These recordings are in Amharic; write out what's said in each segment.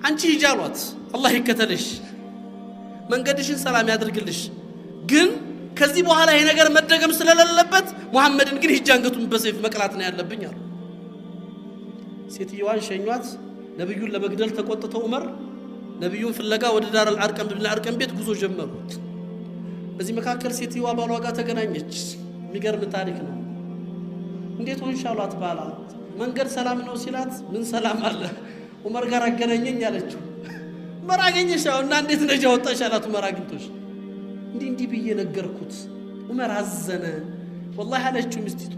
አንቺ ሂጂ አሏት። አላህ ይከተልሽ፣ መንገድሽን ሰላም ያድርግልሽ። ግን ከዚህ በኋላ ይሄ ነገር መደገም ስለሌለበት ሙሐመድን ግን ሂጂ አንገቱን በሰይፍ መቅላት ነው ያለብኝ አሉ። ሴትየዋን ሸኟት። ነቢዩን ለመግደል ተቆጥተው ዑመር ነቢዩን ፍለጋ ወደ ዳር አልአርቀም ብን አርቀም ቤት ጉዞ ጀመሩ። በዚህ መካከል ሴትየዋ ባሏ ጋር ተገናኘች። የሚገርም ታሪክ ነው። እንዴት ሆንሽ አሏት። ባላ መንገድ ሰላም ነው ሲላት፣ ምን ሰላም አለ፣ ዑመር ጋር አገናኘኝ አለችው። ዑመር አገኘሽ? አዎ። እና እንዴት ነጃ ወጣሽ አላት። ዑመር አግኝቶሽ እንዲህ እንዲህ ብዬ ነገርኩት። ዑመር አዘነ። ወላሂ አለችው ሚስቲቱ፣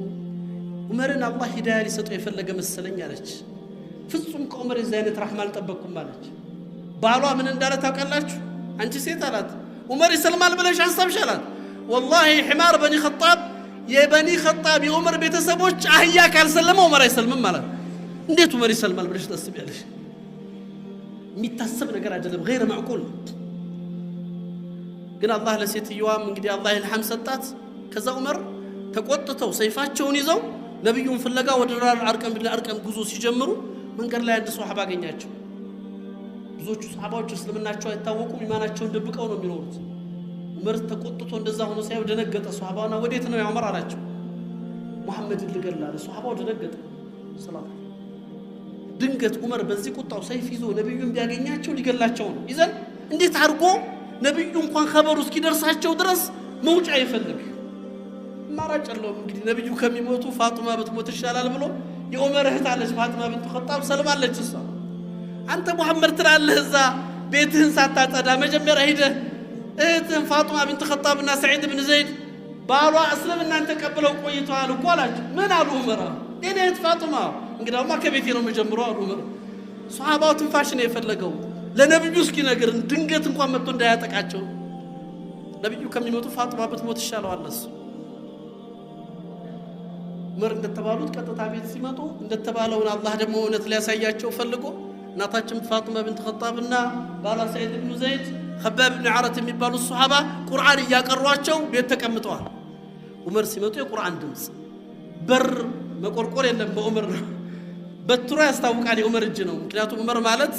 ዑመርን አላህ ሂዳያ ሊሰጠው የፈለገ መሰለኝ አለች። ፍጹም ከዑመር የዚህ አይነት ራህማ አልጠበቅኩም አለች። ባሏ ምን እንዳለ ታውቃላችሁ? አንቺ ሴት አላት፣ ዑመር ይሰልማል ብለሽ አሰብሽ አላት። ወላሂ حمار بني خطاب፣ የበኒ ኸጣብ የዑመር ቤተሰቦች አህያ ካልሰለመ ዑመር አይሰልምም ማለት። እንዴት ዑመር ይሰልማል ብለሽ ታስቢያለሽ? የሚታሰብ ነገር አይደለም፣ غير معقول። ግን አላህ ለሴትየዋም እንግዲህ አላህ ኢልሃም ሰጣት። ከዛ ዑመር ተቆጥተው ሰይፋቸውን ይዘው ነቢዩን ፍለጋ ወደ ዳር አርቀም ብን አርቀም ጉዞ ሲጀምሩ መንገድ ላይ አንድ ሶሐባ አገኛቸው። ብዙዎቹ ሰሓባዎች እስልምናቸው አይታወቁም፣ ኢማናቸውን ደብቀው ነው የሚኖሩት። ዑመር ተቆጥቶ እንደዛ ሆኖ ሲያዩ ደነገጠ። ሶሐባውና ወዴት ነው ያ ዑመር አላቸው። ሙሐመድን ልገል አለ። ሶሐባው ደነገጠ። ሰላም ድንገት ዑመር በዚህ ቁጣው ሰይፍ ይዞ ነቢዩን ቢያገኛቸው ሊገላቸው ነው። ይዘን እንዴት አድርጎ ነቢዩ እንኳን ኸበሩ እስኪደርሳቸው ድረስ መውጫ ይፈልግ፣ አማራጭ የለውም። እንግዲህ ነቢዩ ከሚሞቱ ፋጡማ ብትሞት ይሻላል ብሎ፣ የዑመር እህት አለች ፋጡማ ብንት ኸጣብ፣ ሰልማለች እሷ። አንተ ሙሐመድ ትላለህ፣ እዛ ቤትህን ሳታጸዳ መጀመሪያ ሂደህ እህትህን ፋጡማ ብንት ኸጣብና ሰዒድ ብን ዘይድ ባሏ እስልምናን ተቀብለው ቆይተዋል እኮ አላቸው። ምን አሉ ዑመር? የኔ እህት ፋጡማ፣ እንግዲያውማ ከቤቴ ነው የምጀምረው አሉ ዑመር። ሶሐባው ትንፋሽ ነው የፈለገው ለነቢዩ እስኪነግር ድንገት እንኳን መጥቶ እንዳያጠቃቸው። ነቢዩ ከሚመጡ ፋጡማ ብትሞት ይሻለዋል እሱ። ዑመር እንደተባሉት ቀጥታ ቤት ሲመጡ እንደተባለውን አላህ ደግሞ እውነት ሊያሳያቸው ፈልጎ እናታችን ፋጡማ ብንት ኸጣብና ባሏ ሰዒድ ብኑ ዘይድ፣ ከባብ ብን ዓረት የሚባሉ ሶሐባ ቁርአን እያቀሯቸው ቤት ተቀምጠዋል። ዑመር ሲመጡ የቁርአን ድምፅ፣ በር መቆርቆር የለም፣ በዑመር ነው። በትሮ ያስታውቃል የዑመር እጅ ነው። ምክንያቱም ዑመር ማለት፣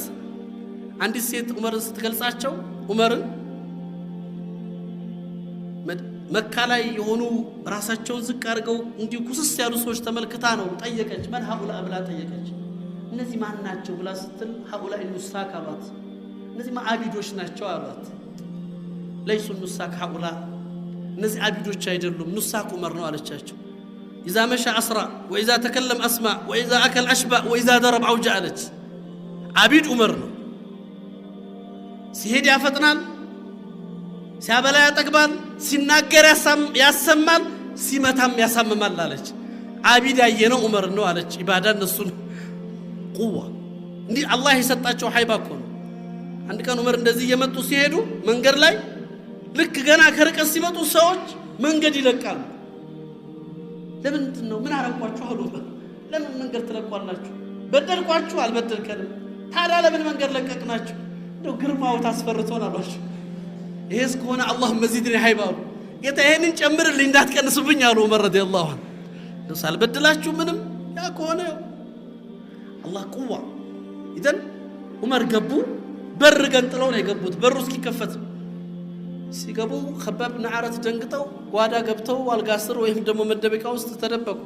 አንዲት ሴት ዑመርን ስትገልጻቸው፣ ዑመርን መካ ላይ የሆኑ ራሳቸውን ዝቅ አድርገው እንዲሁ ኩስስ ያሉ ሰዎች ተመልክታ ነው ጠየቀች። من هؤلاء ብላ ጠየቀች። እነዚህ ማን ናቸው ብላ ስትል هؤلاء النساك አሏት። እነዚህ አቢዶች ናቸው አሏት። ليسوا النساك هؤلاء፣ እነዚህ አቢዶች አይደሉም፣ نساك ዑመር ነው አለቻቸው። إذا مشى أسرع وإذا تكلم أسمع وإذا أكل أشبع وإذا ضرب أوجع አለች። አቢድ ዑመር ነው። ሲሄድ ያፈጥናል፣ ሲያበላ ያጠግባል፣ ሲናገር ያሰማል፣ ሲመታም ያሳምማል አለች። አቢድ ያየነው ዑመር ነው አለች። ኢባዳ እነሱን ቁዋ እንዲህ አላህ የሰጣቸው ሀይባ እኮ ነው። አንድ ቀን ዑመር እንደዚህ እየመጡ ሲሄዱ መንገድ ላይ ልክ ገና ከርቀት ሲመጡ ሰዎች መንገድ ይለቃሉ። ለምንድን ነው? ምን አረኳችሁ አሉ። ለምን መንገድ ትለቋላችሁ? በደልኳችሁ? አልበደልከንም። ታዲያ ለምን መንገድ ለቀቅናችሁ? እንደው ግርማው ታስፈርቶን አሏቸው። ይሄስ ከሆነ اللهم زدني هيبة አሉ። ጌታ ይሄንን ጨምርልኝ እንዳትቀንስብኝ አሉ ዑመር ረዲየላሁ ዐንሁ። ሳልበድላችሁ ምንም ያ ከሆነ አላህ ቁዋ። إذن ዑመር ገቡ። በር ገንጥለው ነው የገቡት። በሩ እስኪከፈት ሲገቡ ከባብ ብን ዓረት ደንግጠው ጓዳ ገብተው አልጋ ስር ወይም ደግሞ መደበቂያ ውስጥ ተደበቁ።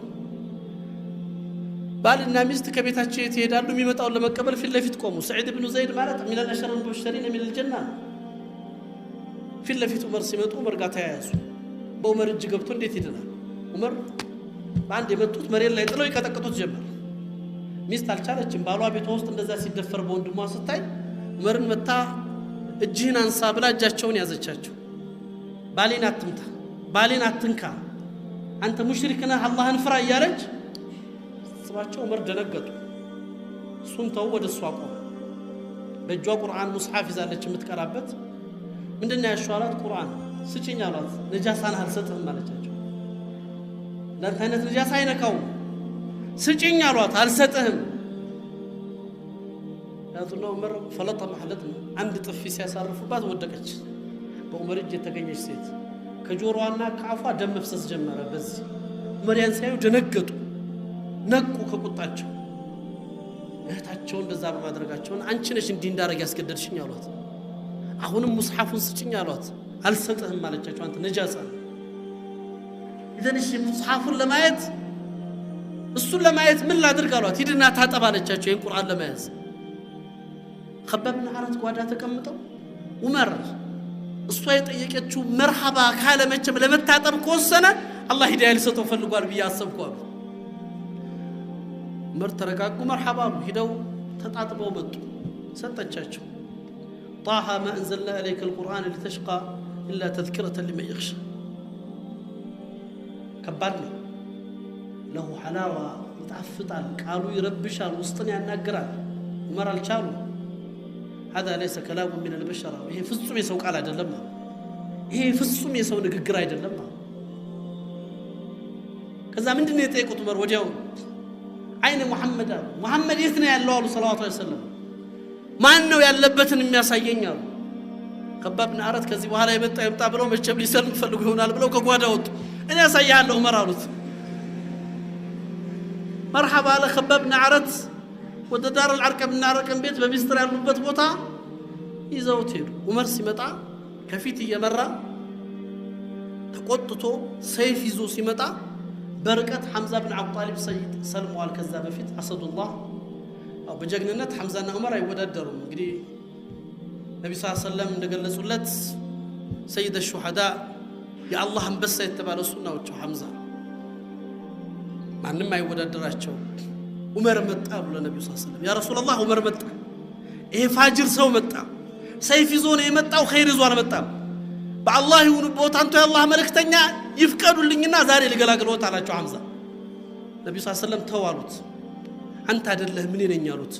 ባልና ሚስት ከቤታቸው የት ይሄዳሉ? የሚመጣውን ለመቀበል ፊት ለፊት ቆሙ። ሰዒድ ብኑ ዘይድ ማለት من العشرة المبشرين من الجنة። ፊት ለፊት ዑመር ሲመጡ ዑመር ጋር ተያያዙ። በዑመር እጅ ገብቶ እንዴት ይድናል? ዑመር በአንድ የመጡት መሬት ላይ ጥለው ይቀጠቅጡት ጀመር። ሚስት አልቻለችም። ባሏ ቤቷ ውስጥ እንደዛ ሲደፈር በወንድሟ ስታይ ዑመርን መታ እጅህን አንሳ ብላ እጃቸውን ያዘቻቸው። ባሌን አትምታ፣ ባሌን አትንካ፣ አንተ ሙሽሪክ ነህ፣ አላህን ፍራ እያለች ስባቸው ዑመር ደነገጡ። እሱን ተው፣ ወደ እሷ ቆሙ። በእጇ ቁርአን ሙስሐፍ ይዛለች የምትቀራበት። ምንድን ነው ያልሽው አላት። ቁርአን ስጭኝ አሏት። ነጃሳን አልሰጥህም አለቻቸው። እንዳንተ አይነት ነጃሳ አይነካውም። ስጭኝ አሏት። አልሰጥህም። ያዙና ዑመር فلطم ማለት ነው። አንድ ጥፊ ሲያሳርፉባት ወደቀች። በዑመር እጅ የተገኘች ሴት ከጆሮዋና ከአፏ ደም መፍሰስ ጀመረ። በዚህ ዑመር ያን ሲያዩ ደነገጡ፣ ነቁ ከቁጣቸው። እህታቸውን እንደዛ በማድረጋቸውን አንቺ ነሽ እንዲህ እንዳረግ ያስገደድሽኝ አሏት። አሁንም ሙስሐፉን ስጭኝ አሏት። አልሰጥህም አለቻቸው። አንተ ነጃሳ ነህ። إذن እሺ ሙስሐፉን ለማየት እሱን ለማየት ምን ላድርግ አሏት። ሂድና ታጠብ አለቻቸው። ይህን ቁርአን ለመያዝ ኸባብ ብን አረት ጓዳ ተቀምጠው ዑመር እሷ የጠየቀችው መርሐባ ካለ መቼም ለመታጠብ ከወሰነ አላህ ሂዳያ ሊሰጠው ፈልጓል ብዬ አሰብኩ አሉ። ዑመር ተረጋጉ፣ መርሐባ አሉ። ሂደው ተጣጥበው መጡ። ሰጠቻቸው። طه ما أنزلنا إليك القرآن لتشقى إلا تذكرة لمن يخشى። ከባድ ነው። له حلاوة ይጣፍጣል፣ ቃሉ ይረብሻል፣ ውስጥን ያናግራል። ዑመር አልቻሉ። هذا ليس كلام من البشر፣ ይሄ ፍጹም የሰው ቃል አይደለም አሉ። ይሄ ፍጹም የሰው ንግግር አይደለም አሉ። ከዛ ምንድን ነው የጠየቁት ዑመር ወዲያው أين محمد አሉ። ሙሐመድ የት ነው ያለው አሉ صلى الله عليه وسلم። ማን ነው ያለበትን የሚያሳየኝ አሉ። ከባብ ብን አረት ከዚህ በኋላ የመጣ ይምጣ ብለው መቼም ሊሰልም ፈልጉ ይሆናል ብለው ከጓዳ ወጡ። እኔ ያሳይሃለሁ ዑመር አሉት። መርሐባ አለ ከባብ ብን አረት። ወደ ዳር አልአርቀም እና አርቀም ቤት በሚስጥር ያሉበት ቦታ ይዘውት ሄዱ። ዑመር ሲመጣ ከፊት እየመራ ተቆጥቶ ሰይፍ ይዞ ሲመጣ በርቀት ሐምዛ ብን አቡ ጣሊብ ሰይድ ሰልመዋል። ከዛ በፊት አሰዱላህ በጀግንነት ሐምዛና ዑመር አይወዳደሩም። እንግዲህ ነቢ ስ ሰለም እንደገለጹለት ሰይደ ሹሃዳ የአላህ አንበሳ የተባለ እሱ ናቸው። ሐምዛ ማንም አይወዳደራቸው። ዑመር መጣ አሉ ለነቢዩ ስ ሰለም፣ يا رسول الله ዑመር መጣ፣ ይሄ ፋጅር ሰው መጣ፣ ሰይፍ ይዞ ነው የመጣው፣ ኸይር ይዞ አልመጣም። በአላህ ይሁንብዎት አንተ የአላህ መልእክተኛ ይፍቀዱልኝና ዛሬ ልገላግልዎት አላቸው ሐምዛ። ነቢዩ ስ ሰለም ተው አሉት። አንተ አይደለህም እኔ ነኝ አሉት።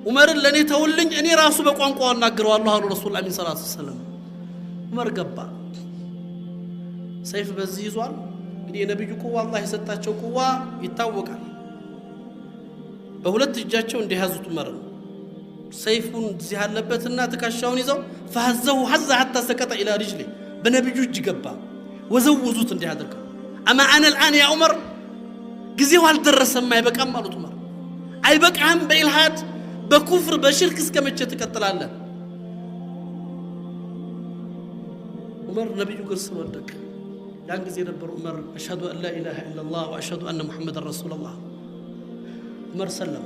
ዑመርን ለእኔ ተውልኝ፣ እኔ ራሱ በቋንቋው አናግረዋለሁ አሉ ረሱል አሚን ሰላቱ ወሰላም። ዑመር ገባ፣ ሰይፍ በዚህ ይዟል። እንግዲህ የነቢዩ ቁዋ አላህ የሰጣቸው ቁዋ ይታወቃል። በሁለት እጃቸው እንደያዙት ዑመርን ሰይፉን እዚህ ያለበትና ትከሻውን ይዘው فهزه هزة حتى سقط إلى رجله በነቢዩ እጅ ገባ። ወዘወዙት እንዲህ አድርገው أما آن الآن يا عمر ጊዜው አልደረሰም አይበቃም አሉት ዑመር። አይበቃም በኢልሃድ በኩፍር በሽርክ እስከ መቼ ትቀጥላለህ? ዑመር ነቢዩ እግር ስር ወደቀ። ያን ጊዜ ነበር ዑመር أشهد أن لا إله إلا الله وأشهد أن محمدا رسول الله። ዑመር ሰለሙ።